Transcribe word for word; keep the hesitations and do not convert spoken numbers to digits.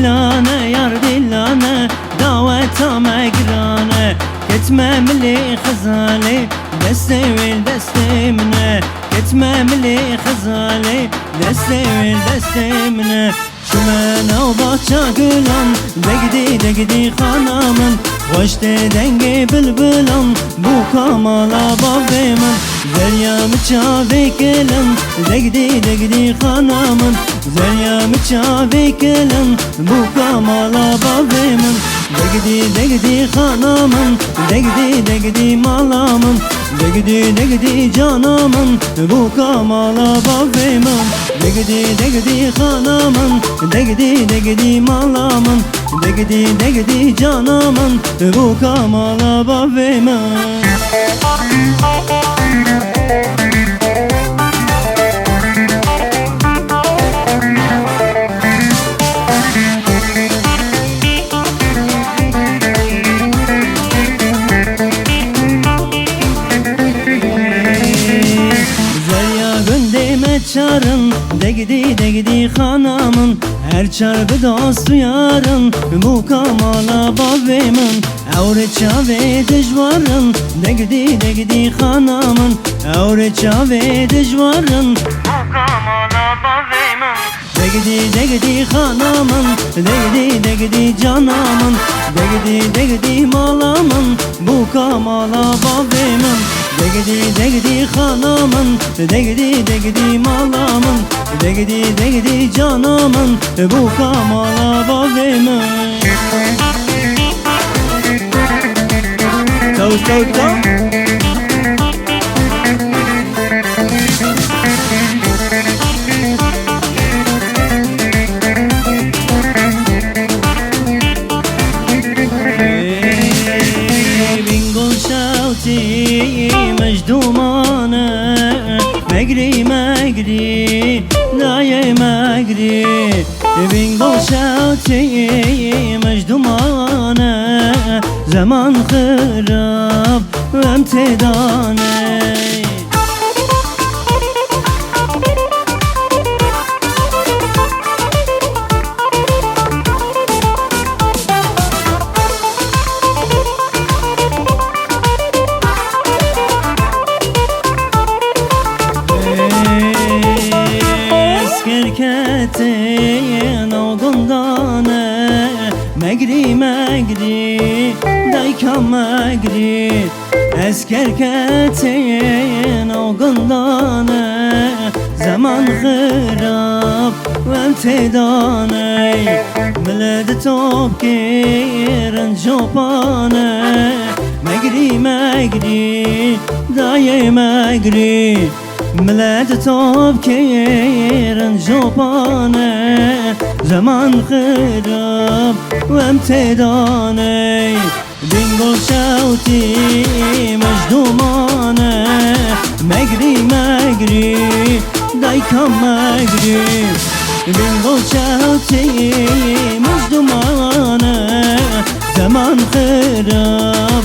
Lane yar dîlane, daweta me girane. Ketme milê xezalê, destê wê destê min e. Ketme milê xezalê, destê wê destê min e. Çime nav baxça gulan, degdî degdî xana min. Xweş tê dengê bilbilan, bûka mala bavê min. Zerya min çavê kelin, degdî degdî xana min. Zerya min çavê kelin, bûka mala bavê min. Degdî degdî xana min, degdî degdî mala min. Degdî degdî cana min, bûka mala bavê min. Degdî degdî xana min, degdî degdî mala min. Degdî degdî cana min, bûka mala bavê min. Zerya gundê me çarin, degdî degdî xana min. Her çar bi dost û yarin, bûka mala bavê min. Ewrê çavê dijwarin, degdî degdî xana min. Ewrê çavê dijwarin, bûka mala bavê min. Degdî degdî xana min, degdî degdî cana min. Degdî degdî mala min, bûka mala bavê min. Degdî degdî xana min, degdî degdî mala min. Degdî degdî cana min, bûka mala bavê min. Çaw, çaw, çaw. Bingol şewtî, mecdûmane, megrî, megrî, dayê megrî. Bingol şewtî, mecdûmane, zeman xirab, em têdanê. Esker ketê nav gundane, megrî, megrî, dayka megrî. Esker ketê nav gundane, zeman xirab, em têdanê. Mile di top kirin copane, megrî, megrî, dayê megrî. Mile di top kirin copane, zeman xirab, em têdanê. Bingol şewtî, mecdûmane, megrî, megrî, dayka megrî. Bingol şewtî, mecdûmane, zeman xirab.